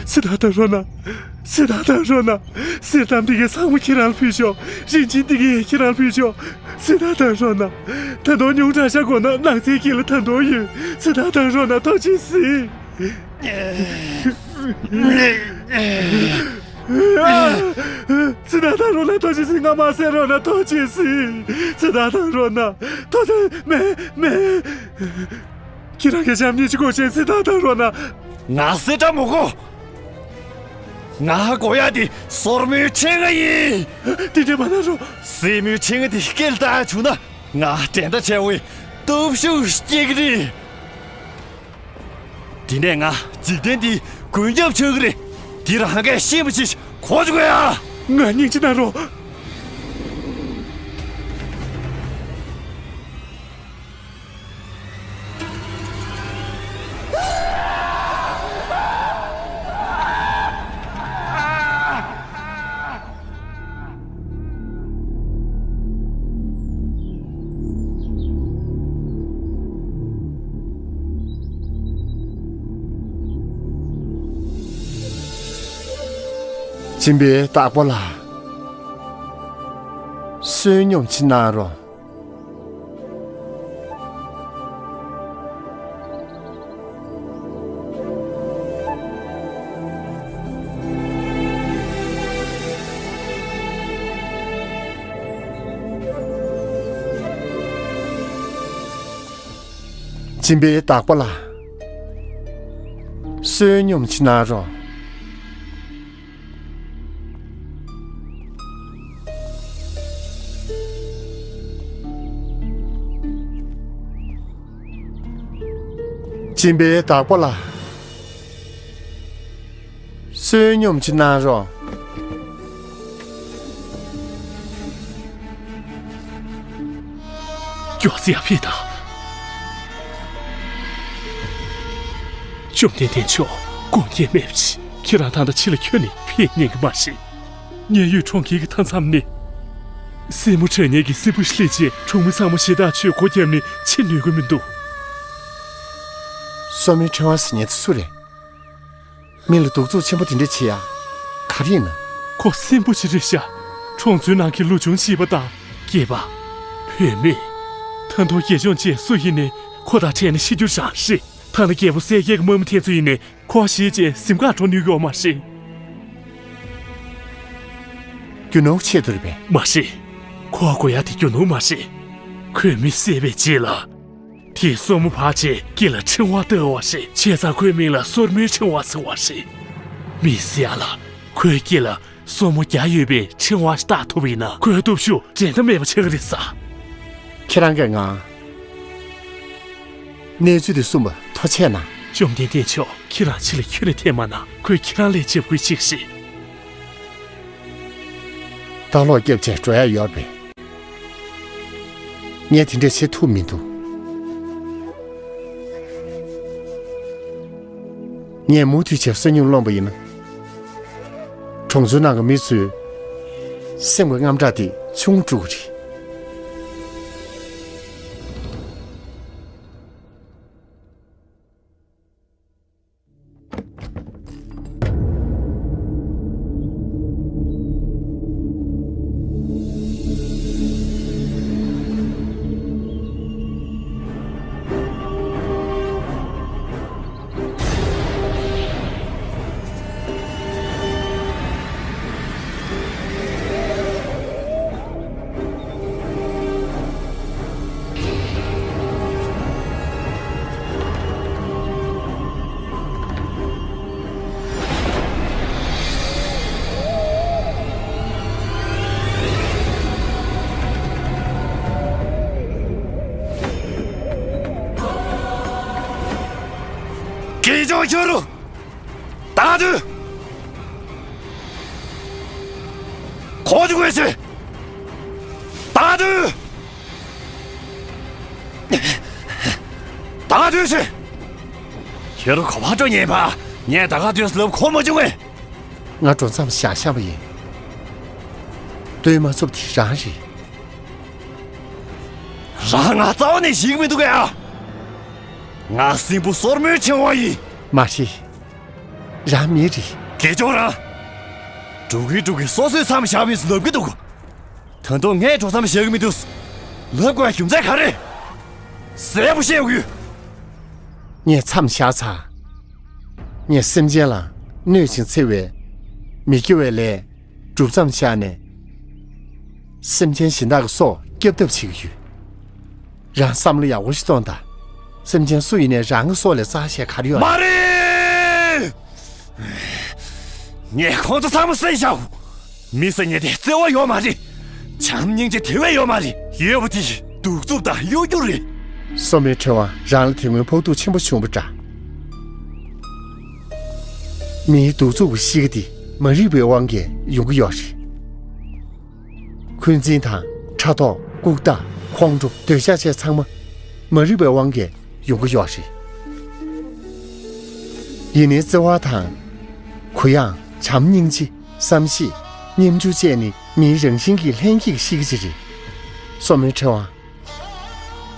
སི་ཏཱ་ཐ་རོ་ན། སི་ཏཱ་ཐ་རོ་ན། གསེར་ཐམ་འདི་གའི་ཚང་མ་ཁྱེད་རང་ལ་ཕུལ་ཆོག་རིན་ཆེན་འདི་གའི་ཁྱེད་རང་ལ་ཕུལ་ཆོག་སི་ཏཱ་ཐ་རོ་ན། ད་དུང་ཉུང་དྲགས་ཤག་དགོས་ན་ནགས་ཚལ་དཀྱིལ་ལ་ད་དུང་ཡོད། སི་ཏཱ་ཐ་རོ་ན། ཐུགས་རྗེས་གཟིགས། སི་ཏཱ་ཐ་རོ་ན། ཐུགས་རྗེས་གཟིགས། ང་མ་བསད་རོགས་གནང་། ཐུགས་རྗེས་གཟིགས། སི་ཏཱ་ཐ་རོ་ན། ཐུགས་རྗེས། མེད། མེད། ཁྱེད་རང་གི་ཞབས་གཉིས་ཀྱི་སྒོ་ཆེན། སི་ཏཱ་ཐ་རོ་ན། ང་གསེར་སྦྲམ་མི་དགོས། ང་དགོས་ཡ་དེ་སོར་མོའི་ཕྲེང་བ་ཡིན། དེ་འདྲ་མ་གནང་རོགས། སེན་མོའི་ཕྲེང་བ་དེ་སྐེ་ལ་བཏགས་བྱུང་ན། ང་འགྲན་ཟླ་བྲལ་བའི་སྟོབས་ཤུགས་སྐྱེ་གི་རེད། དེ་ནས་ང་འཇིག་རྟེན་འདིའི་མགོན་སྐྱབས་ཆགས་ཀྱི་རེད། འདི་རང་གིས་ཤེས་པ་ཞིག་གོ་བཅུག་ཡ། ང་སྙིང་རྗེ་གནང་རོགས། སྦྱིན་པའི་བདག་པོ་ལགས། བསོད་སྙོམས་ཅིག་གནང་རོགས། སྦྱིན་པའི་བདག་པོ་ལགས། བསོད་སྙོམས་ཅིག་གནང་རོགས། སྦྱིན་པའི་བདག་པོ་ལགས། བསོད་སྙོམས་ཅིག་གནང་རོགས། མགྱོགས་ཙམ་ཕེབས་དང་། བཅོམ་ལྡན་འདས་མཆོག། དགོངས་འགལ་མེད་པ་ཅིག་ཁྱེད་རང་ད་ལྟ་ཕྱི་ལ་ཁྱོན་ནས་ཕེབས་ཉན་གི་མ་རེད། མཉན་ཡོད་གྲོང་ཁྱེར་གྱི་མཐའ་མཚམས་ནས། སྲས་མོ་དྲང་གནས་ཀྱི་སྲིན་པོ་ཞིག་སླེབས་རྗེས། གྲོང་མི་ཚང་མ་ཞེ་དྲག་ཆོས་སྒོ་བརྒྱབ་ནས་ཕྱིར་ལོག་གི་མི་འདུག་སོར་མོའི་ཕྲེང་བ་ཟེར་མཁན་དེ་སུ་རེད། མི་ལ་གདུག་རྩུབ་ཆེན་པོ་དེ་འདྲ་བྱེད་ཡ་ག་རེ་ཡིན་ན། ཁོ་སྲིན་པོ་ཞིག་རེད་ཤག་གྲོང་ཚོའི་ནང་གི་ལོ་ཆུང་བྱིས་པ་དང་སྐྱེས་པ། བུད་མེད། ད་དུང་དགེ་སྦྱོང་བཅས་སུ་ཡིན་ནའི་ཁོ་དང་འཕྲད་ན་ཤི་རྒྱུ་རང་རེད། ཐ་ན་རྒྱལ་པོ་གསལ་རྒྱལ་གྱི་དམག་མི་དེ་ཚོ་ཡིན་ནའི་ཁོ་ཤི་རྗེས་གཟིམ་ཁར་འགྲོ་ནུས་ཡོད་མ་རེད། རྒྱུ་ནོར་ཆེད་དུ་རེད་པས། མ་རེད། ཁོ་དགོས་ཡ་དེ་རྒྱུ་ནོར་མ་རེད། ཁོས་མི་བསད་པའི་རྗེས་ལ། དེའི་སོར་མོ་བར་བྱས་སྐེ་ལ་ཕྲེང་བ་བཏགས་པ་རེད། བྱས་ཙང་ཁོའི་མིང་ལ་སོར་མོའི་ཕྲེང་བ་ཟེར་བ་རེད། མི་བསད་ཡ་ལ་ཁོའི་སྐེ་ལ་སོར་མོ་བརྒྱ་ཡོད་པའི་ཕྲེང་བ་ཞིག་བཏགས་ཐུབ་པ་ཡིན་ན། ཁོའི་སྟོབས་ཤུགས་འགྲན་ཟླ་མེད་པ་ཆགས་ཀྱི་རེད་ས། ཁྱེད་རང་གིས་ང་གནས་ཚུལ་དེ་གསུངས་པ་ཐུགས་རྗེ་གནང་། བཅོམ་ལྡན་འདས་མཆོག་ཁྱེད་རང་ཕྱི་ལ་ཁྱོན་ནས་ཐད་མ་གནང་། ཁོས་ཁྱེད་རང་ལས་འཇབ་རྒོལ་བྱེད་ཀྱི་རེད། ལྟ་ལོག་རྒྱབ་བྱས་འགྲོ་ཡ་ཡོད་པས། ངས་དེ་འདྲས་བྱེད་ཐུབ་མི་འདུག་ངས་མུ་མཐུད་བྱས་བསོད་སྙོམས་སློང་པ་ཡིན་ན། གྲོང་ཚོའི་ནང་གི་མི་ཚོའི་སེམས་ཀྱི་དངངས་སྐྲག་དེ་ཆུང་འགྲོ་གི་རེད། ཅི་ཅོག་ཁྱོད་རུ། ད་དུ། ཁོ་ཅི་དགོས་ཆེ། ད་དུ། ད་དུ་ཆེ། ཁྱོད་རུ་གོ་བ་འགྲོ་ཉེན་པ། ངས་ད་ག་དུས་ལབ་ཁོ་མ་བྱུང་ངས། ང་འགྲོ་མཚམས་བཞག་བཞག་པ་ཡིན། ལྟོས་མ་ཚུབ་དེ་རང་རེད། རང་ང་རྩ་བ་ནས་ཞིག་མི་འདུག་ཡ། ང་སྲིན་པོ་སོར་མོའི་ཕྲེང་བ་ཡིན། མ་རེད། རང་མི་རེད། དགེ་སྦྱོང་རང་། འགྲོ་གི་འགྲོ་གི་སོ་སོའི་མཚམས་བཞག་མིན་ལབ་གི་འདུག་ད་དུང་ངས་འགྲོ་མཚམས་བཞག་གི་མི་འདུག་ལབ་དགོས་རྒྱུ་མཚན་ག་རེ། གསལ་པོ་བཤད་དགོས། ངས་མཚམས་བཞག་ཚར། ངས་སེམས་ཅན་ལ་གནོད་ཅིང་འཚེ་བའི་མི་དགེ་བའི་ལས་སྒྲུབ་མཚམས་བཞག་ནས། སེམས་ཅན་གཞན་དག་གི་སྲོག་སྐྱབས་ཐབས་བྱེད་ཀྱི་ཡོད། རང་བསམ་བློ་ཡག་པོ་ཞིག་གཏོང་དང་། སེམས་ཅན་སུ་ཡིན་ནའི་རང་གི་སྲོག་ལས་རྩ་ཆེ་ག་རེ་ཡོད་ན། མ་རེད། ངས་ཁོང་ཚོ་ཚང་མ་བསད་བཞག་མི་ཟེར་མཁན་དེ་བརྩེ་བ་ཡོད་མ་རེད། བྱམས་སྙིང་རྗེ་དེ་བས་ཡོད་མ་རེད། ཡོད་པ་དེ་གདུག་རྩུབ་དང་གཡོ་སྒྱུ་རེད། སོར་མོའི་ཕྲེང་བ་རང་ལ་དེ་སྔོན་ཕོག་ཐུག་ཆེན་པོ་བྱུང་བ་འདྲ། མིའི་གདུག་རྩུབ་ཀྱི་གཤིས་ཀ་དེ་མ་རིག་པའི་དབང་གིས་ཡོང་གི་ཡོད་རེད། འཁོན་འཛིན་དང་ཕྲག་དོག་ལྐུགས་རྟགས་ཁོང་ཁྲོ་འདོད་ཆགས་བཅས་ཚང་མ་མ་རིག་པའི་དབང་གིས་ཡོང་གི་ཡོད་རེད། ཡིན་ནའི་བརྩེ་བ་དང་། གུ་ཡངས། བྱམས་སྙིང་རྗེ། བསམ་ཤེས། སྙེམས་འཇུག་བཅས་ནི་མིའི་རང་བཞིན་གྱི་ལྷན་སྐྱེས་ཀྱི་གཤིས་ཀ་ཅིག་རེད། སོར་མོའི་ཕྲེང་བ།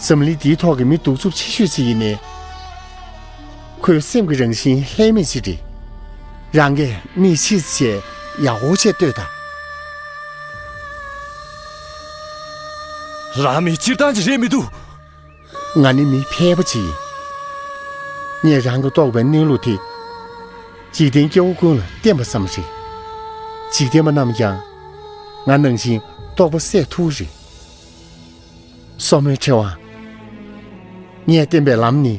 འཛམ་གླིང་འདིའི་ཐོག་གི་མི་གདུག་རྩུབ་ཆེ་ཤོས་ཅིག་ཡིན་ནའི། ཁོའི་སེམས་ཀྱི་རང་བཞིན་ལྷད་མེད་ཅིག་རེད། རང་གིས་མིག་ཕྱིས་བྱས་ཡག་པོ་བྱས་ལྟོས་དང་། རང་མི་སྤྱིར་བཏང་ཅིག་རེད་མི་འདུག་ང་ནི་མི་ཕལ་པ་ཅིག་ཡིན། ངས་རང་གི་རྟོགས་པའི་གནས་ལུགས་དེ། འཇིག་རྟེན་སྐྱེ་བོ་ཀུན་ལ་བསྟན་པ་ཙམ་རེད། འཇིག་རྟེན་པ་རྣམས་ཀྱང་ང་ནང་བཞིན་རྟོགས་པ་སད་ཐུབ་རེད། སོར་མོའི་ཕྲེང་བ། ངས་བསྟན་པའི་ལམ་ནི།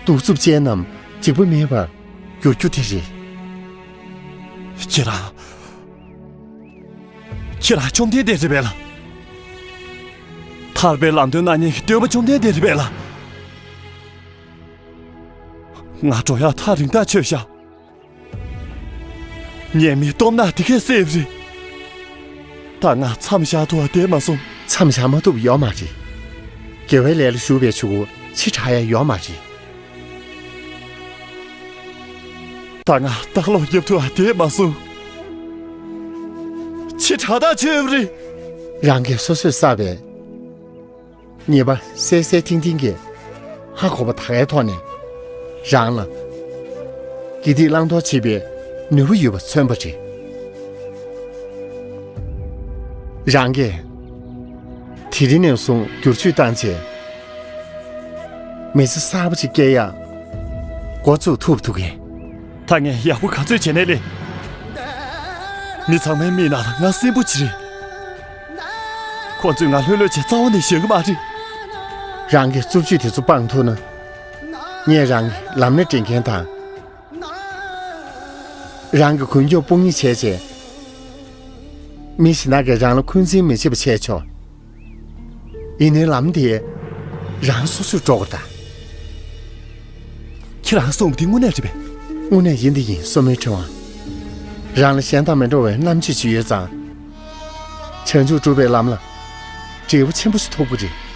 གདུག་རྩུབ་ཅན་རྣམས་འཇིགས་པ་མེད་པར་འགྱུར་རྒྱུ་དེ་རེད། ཁྱེད་རང་། ཁྱེད་རང་བཅོམ་ལྡན་འདས་རེད་པས་ལ། ཐར་པའི་ལམ་སྟོན་གནང་མཁན་གྱི་སྟོན་པ་བཅོམ་ལྡན་འདས་རེད་པས་ལ། ང་འགྲོ་ཡག་ཐག་རིང་ཐག་ཆོད་ཤག་ངས་མི་སྟོབས་ན་དེ་གས་སེབ་རེད། ད་ང་མཚམས་བཞག་ཐུབ་པ་བསྡད་མ་སོང་། མཚམས་བཞག་མ་ཐུབ་ཡོད་མ་རེད། དགེ་བའི་ལས་ལ་ཞུགས་པའི་ཆུ་བོ་ཕྱི་དྲག་ཡ་ཡོད་མ་རེད། ད་ང་ལྟ་ཀློག་རྒྱབ་ཐུབ་པ་བསྡད་མ་སོང་། ཕྱི་དྲག་ཐག་ཆོད་རེད། རང་གིས་སོ་སོས་བསགས་པའི་ཉེས་པ་གསལ་གསལ་ཐིང་ཐིང་གིས་ཧ་གོ་བ་ད་གའི་ཐོག་ནས་རང་ལ་དགེ་སྡིག་བླང་དོར་བྱེད་པའི་ནུས་པ་ཡོད་པ་མཚོན་པ་རེད། རང་གིས་དེ་རིང་ནས་བཟུང་བསྒྱུར་བཅོས་བཏང་རྗེས་མི་ཚེ་གསར་པ་ཅིག་སྐྱེལ་ཡག་འགོ་བཙུགས་ཐུབ་འདུག་གས། ད་ངས་ཡག་པོ་ག་ཚོད་བྱས་ནའི་ལས། མི་ཚང་མའི་མིག་ནང་ལ་ང་སྲིན་པོ་ཅིག་རེད། ཁོ་ཚོས་ང་ལྷོད་ལྷོད་བྱས་རྩ་བ་ནས་བཞག་གི་མ་རེད། རང་གི་རྩུབ་སྤྱོད་དེ་ཚོ་སྤང་ཐུབ་ན། ངས་རང་གི་ལམ་སྣེ་འདྲེན་མཁན་དང་། རང་གི་གུས་མགྱོགས་དཔུང་གཉེར་བྱས་རྗེས། མི་གཞན་དག་གིས་རང་ལ་འཁོན་འཛིན་མི་བྱེད་པ་བྱས་ཆོག་ཡིན་ནའི་ལམ་དེ་རང་སོ་སོས་འགྲོ་དགོས་ད། ཁྱེད་རང་གསུངས་པ་འདི་དངོས་གནས་རེད་པས། དངོས་གནས་ཡིན་འདི་ཡིན་སོར་མོའི་ཕྲེང་བ། རང་ལ་གཞན་དང་མི་འདྲ་བའི་རྣམ་དཔྱོད་ཅིག་ཡོད་ཙང་། བྱང་ཆུབ་སྒྲུབ་པའི་ལམ་ལ་འབྲས་བུ་ཆེན་པོ་ཞིག་ཐོབ་ཀྱི་རེད།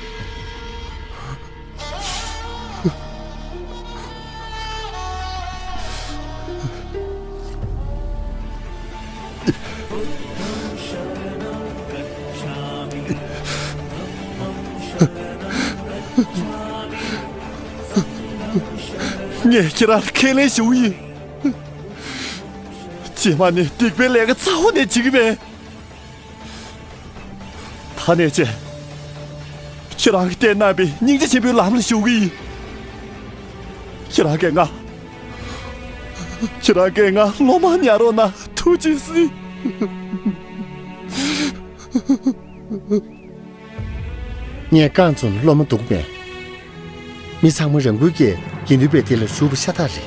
ངས་ཁྱེད་རང་ལ་ཁས་ལེན་ཞུ་གི་ཡིན། རྗེས་མ་ནི་སྡིག་པའི་ལས་ཀ་རྩ་བ་ནས་བྱེད་ཀྱི་མེད། ད་ནས་བྱས། ཁྱེད་རང་གིས་བསྟན་གནང་བའི་སྙིང་རྗེ་ཆེན་པོའི་ལམ་ལ་ཞུགས་ཀྱི་ཡིན། ཁྱེད་རང་གིས་ང་། ཁྱེད་རང་གིས་ང་སློབ་མར་ཉར་རོགས་གནང་། ཐུགས་རྗེ་གཟིགས། ངས་རྐང་བཙུགས་ན་སློབ་མ་འདུག་མེད། མི་ཚང་མ་རང་འགུལ་གྱིས་དགེ་འདུན་པའི་སྡེ་ལ་ཞུགས་པ་ཤ་སྟག་རེད།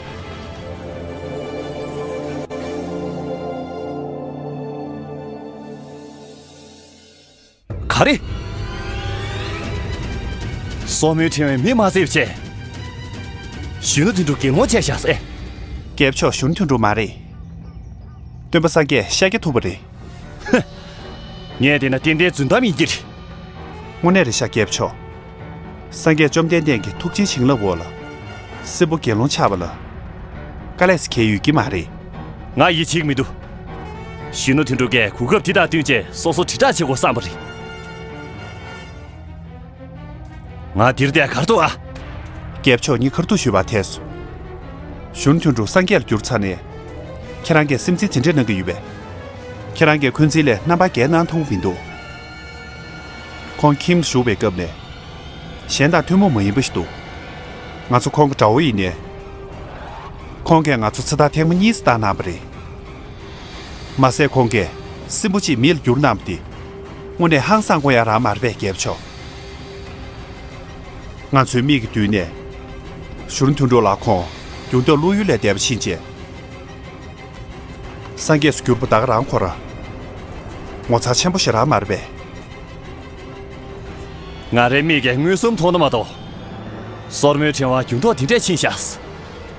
ག་རེ། སོར་མོའི་ཕྲེང་བས་མི་མ་བསད་པ་བྱས། གཞོན་ནུ་དོན་གྲུབ་དགེ་སློང་བྱས་བཞག་ཟེ། རྒྱལ་པོ་མཆོག་གཞོན་ནུ་དོན་གྲུབ་མ་རེད། སྟོན་པ་སངས་རྒྱས་ཤཱཀྱ་ཐུབ་པ་རེད། ངས་བལྟས་ན་ཏན་ཏན་རྫུན་གཏམ་ཡིན་གྱི་རེད། དངོས་གནས་རེད་ཤག་རྒྱལ་པོ་མཆོག་སངས་རྒྱས་བཅོམ་ལྡན་འདས་ཀྱི་ཐུགས་རྗེའི་བྱིན་རླབས་འོག་ལ། སྲིན་པོ་དགེ་སློང་ཆགས་པ་ལ། དཀའ་ལས་སུ་གལ་ཡོད་ཀྱི་མ་རེད། ང་ཡིད་ཆེས་མི་འདུག་གཞོན་ནུ་དོན་གྲུབ་ཀྱིས་གོ་སྐབས་འདི་དང་བསྟུན་བྱས་སོ་སོ་དྲིལ་བསྒྲགས་བྱེད་དགོས་བསམ་པ་རེད། ང་འདིར་བསྡད་གར་འདུག་ཨ། རྒྱལ་པོ་མཆོག་ངས་ཁ་ཐུག་ཞུས་པར་ཐལ་སོང་། གཞོན་ནུ་དོན་གྲུབ་སངས་རྒྱས་ལ་གྱུར་ཚར་ནས། ཁྱེད་རང་གིས་སེམས་ཚེགས་དེ་འདྲ་གནང་གི་ཡོད་པས། ཁྱེད་རང་གིས་འཁོན་འཛིན་ལས་རྣམ་པར་རྒྱལ་གནང་ཐུབ་ཀྱི་མི་འདུག་ཁོང་ཁྱིམ་དུ་བཞུགས་པའི་སྐབས་ནས། གཞན་དང་ཐུན་མོང་མ་ཡིན་པ་ཞིག་འདུག་ང་ཚོ་ཁོང་གི་དགྲ་བོ་ཡིན་ནའི། ཁོང་གིས་ང་ཚོ་ཚེ་ཐར་ཐེངས་མ་གཉིས་སུ་བཏང་གནང་བ་རེད། མ་ཟད་ཁོང་གིས་སྲིན་པོ་གཅིག་མི་ལ་བསྒྱུར་གནང་བ་དེ། དངོས་གནས་ཧང་སང་དགོས་ཡ་རང་མ་རེད་པས་རྒྱལ་པོ་མཆོག་ང་ཚོའི་མིག་གི་མདུན་ནས། གཞོན་ནུ་དོན་གྲུབ་ལགས་ཁོང་རྒྱུ་འབྲས་བློ་ཡུལ་ལས་འདས་པ་ཕྱིན་རྗེས། སངས་རྒྱས་སུ་གྱུར་པ་ད་ག་རང་ཁོ་རང་། ངོ་མཚར་ཆེན་པོ་ཞིག་རང་མ་རེད་པས། ང་རའི་མིག་གིས་མངོན་སུམ་མཐོང་ན་མ་གཏོགས། སོར་མོའི་ཕྲེང་བ་འགྱུར་ལྡོག་དེ་འདྲས་ཕྱིན་བཞག་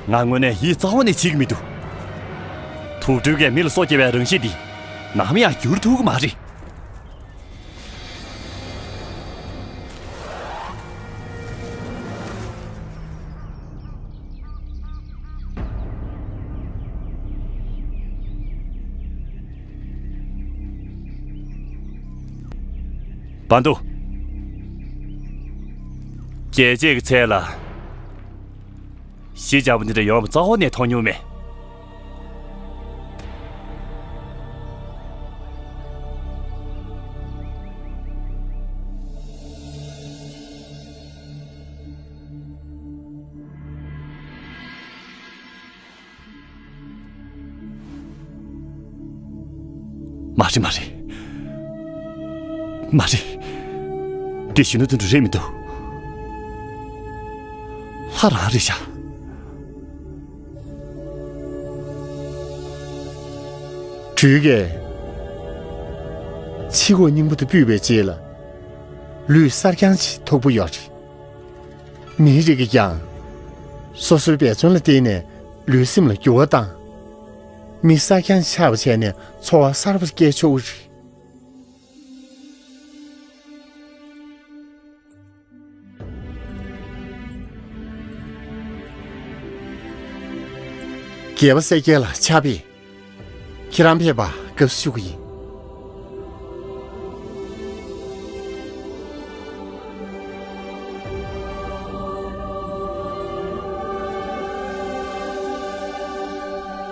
ང་དངོས་གནས་ཡིད་གཙང་བོ་ནས་ཆེས་ཀྱི་མི་འདུག་དུག་སྦྲུལ་གྱིས་མི་ལ་སྲོག་སྐྱེལ་བའི་རང་བཞིན་འདི། ནམ་ཡང་འགྱུར་ཐུབ་ཀྱི་མ་རེད། བར་དུ། རྒྱལ་གཅེས་ཀྱི་ཚལ་ལ། ཞི་འཇམ་པོ་འདི་འདྲ་ཡོང་བ་རྩ་བ་ནས་མཐོང་མྱོང་མེད། མ་རེད་མ་རེད། མ་རེད། འདི་གཞོན་ནུ་དོན་གྲུབ་རེད་མི་འདུག་ལྷ་རང་རེད་ཤག་སྦྲུལ་གྱིས་ཕྱི་ཁོག་རྙིང་པ་དེ་ཕུད་པའི་རྗེས་ལ། ལུས་གསར་རྐྱང་ཅིག་ཐོབ་ཀྱི་ཡོད་རེད། མིའི་རིགས་ཀྱིས་ཀྱང་། སོ་སོའི་འབད་བརྩོན་ལ་བརྟེན་ནས་ལུས་སེམས་ལ་འགྱུར་བ་བཏང་། མི་གསར་རྐྱང་ཆགས་པ་བྱས་ནས་འཚོ་བ་གསར་པ་སྐྱེལ་ཆོག་གི་རེད། རྒྱལ་པོ་གསལ་རྒྱལ་ལ་ཕྱག་དཔེ། ཁྱེད་རང་ཕེབས་པར་དགའ་བསུ་ཞུ་གི་ཡིན།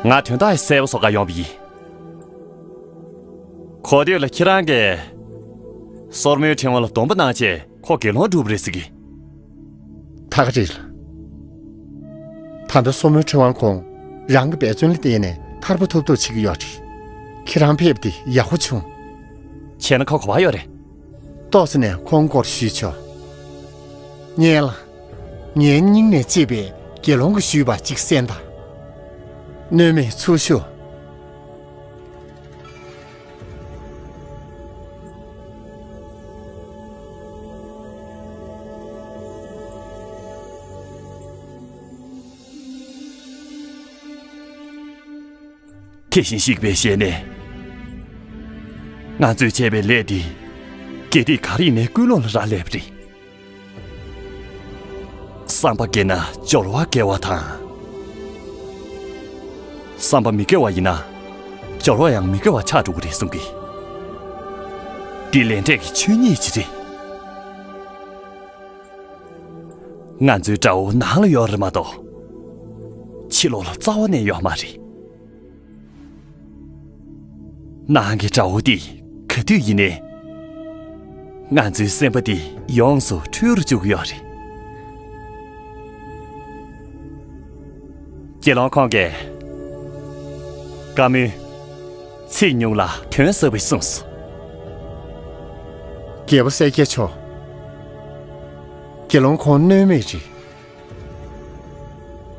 ང་དོན་དག་གསལ་པོ་བཟོ་གར་ཡོང་བ་ཡིན། གོ་ཐོས་ལ་ཁྱེད་རང་གིས་སོར་མོའི་ཕྲེང་བ་ལ་སྡོམ་པ་གནང་བྱས། ཁོ་དགེ་སློང་འགྲུབ་རེད་ཟེར་གི། ད་ག་རེད་ལ། ད་ལྟ་སོར་མོའི་ཕྲེང་བ་ཁོང་རང་གི་འབད་བརྩོན་ལ་བརྟེན་ནས་ཐར་པ་ཐོབ་ཐབས་བྱེད་ཀྱི་ཡོད་རེད། ཁྱེད་རང་ཕེབས་ཏེ་ཡག་པོ་བྱུང་། བྱས་ན་ཁོ་ག་པར་ཡོད་རེད། ཏོག་ཙམ་ནས་ཁོང་སྐོར་ཞུས་ཆོག་སྙན་ལ། ངའི་སྙིང་ནས་གཅེས་པའི་དགེ་སློང་གིས་ཞུས་པ་གཅིག་གསན་དང་། གནོད་མེད་ཚུར་ཤོག་དེ་བཞིན་གཤེགས་པའི་ཞལ་ནས། ང་ཚོས་བྱས་པའི་ལས་འདི། དགེ་སྡིག་ག་རེ་ཡིན་ནའི་ཀུན་སློང་ལ་རག་ལས་པ་རེད། བསམ་པ་དགེ་ན་སྦྱོར་བ་དགེ་བ་དང་། བསམ་པ་མི་དགེ་བ་ཡིན་ན། སྦྱོར་བ་ཡང་མི་དགེ་བ་ཆགས་འགྲོ་གི་རེད་གསུང་གི། འདི་ལས་འབྲས་ཀྱི་ཆོས་ཉིད་ཅིག་རེད། ང་ཚོའི་དགྲ་བོ་ནང་ལ་ཡོད་རེད་མ་གཏོགས། ཕྱི་ལོགས་ལ་རྩ་བ་ནས་ཡོད་མ་རེད། ནང་གི་དགྲ་བོ་འདི་ག་དུས་ཡིན་ནའི། ང་ཚོའི་སེམས་པ་འདི་ཡོངས་སུ་འཁྲུལ་རུ་བཅུག་གི་ཡོད་རེད། དགེ་སློང་ཁོང་གིས། བཀའ་མོལ། ཚིག་ཉུང་ལ་དོན་ཟབ་པའི་གསུངས་སོ། རྒྱལ་པོ་གསལ་རྒྱལ་མཆོག་དགེ་སློང་ཁོང་གནོད་མེད་རེད།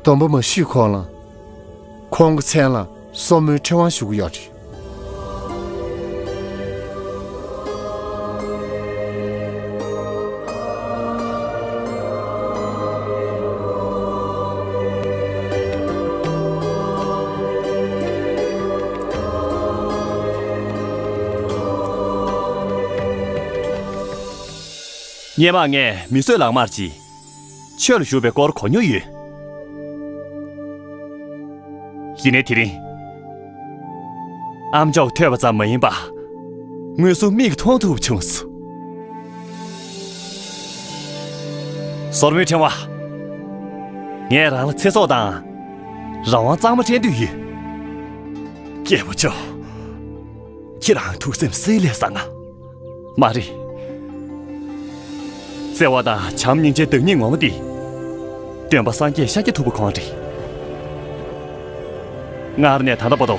སྡོམ་པ་མ་ཞུས་གོང་ལ། ཁོང་གི་མཚན་ལ་སོར་མོའི་ཕྲེང་བ་ཞུ་གི་ཡོད་རེད། སྔོན་མ་ངས་མི་བཟོད་ལག་དམར་གྱིས་ཆོས་ལ་ཞུགས་པའི་སྐོར་གོ་མྱོང་ཡོད། ཡིན་ནའི་དེ་རིང་ཨ་མཆོག་ཐོས་པ་ཙམ་མ་ཡིན་པར་དངོས་སུ་མིག་གིས་མཐོང་ཐུབ་བྱུང་སོང་། སོར་མོའི་ཕྲེང་བ། ངས་རང་ལ་ཚེ་སྲོག་དང་རང་དབང་གཙང་མ་སྤྲད་འདོད་ཡོད། སྐྱེས་བུ་མཆོག་ཁྱེད་རང་ཐུགས་སེམས་བསིལ་ལེ་ཟ་ན། མ་རེད། བརྩེ་བ་དང་བྱམས་སྙིང་རྗེའི་བདག་ཉིད་ངོ་མ་འདི། སྟོན་པ་སངས་རྒྱས་ཤཱཀྱ་ཐུབ་པ་ཁོང་རེད། སྔར་ནས་ད་ལྟ་བར་དུ།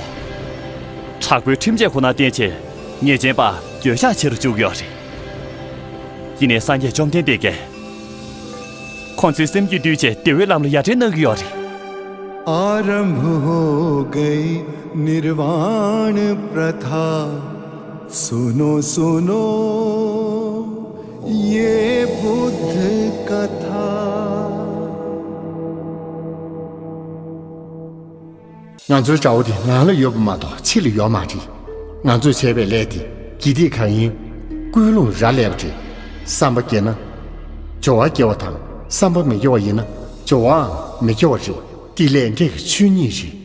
དྲག་པོའི་ཁྲིམས་ཆད་ཁོ་ན་བསྟེན་བྱས་ཉེས་ཅན་པ་འགྱོད་བཤགས་བྱེད་རུ་བཅུག་ཡོད་རེད། ཡིན་ནའི་སངས་རྒྱས་བཅོམ་ལྡན་འདས་ཀྱིས། ཁོང་ཚོའི་སེམས་རྒྱུད་བསྡུས་བྱས་བདེ་བའི་ལམ་ལ་ཡར་འདྲེན་གནང་གི་ཡོད་རེད། आरंभ हो गई निर्वाण प्रथा। सुनो सुनो ये बुद्ध कथा। ང་ཚོའི་དགྲ་བོ་དེ་ནང་ལ་ཡོད་པ་མ་གཏོགས་ཕྱི་ལ་ཡོད་མ་རེད། ང་ཚོས་བྱས་པའི་ལས་དེ་དགེ་སྡིག་གང་ཡིན། ཀུན་སློང་རག་ལས་པ་རེད། བསམ་པ་སྐྱེ་ན། སྦྱོར་བ་སྐྱེ་བ་དང་བསམ་པ་མི་སྐྱེ་བ་ཡིན་ན་སྦྱོར་བའང་མི་སྐྱེ་བ་རེད། འདི་ལས་འབྲས་ཀྱི་ཆོས་ཉིད་རེད།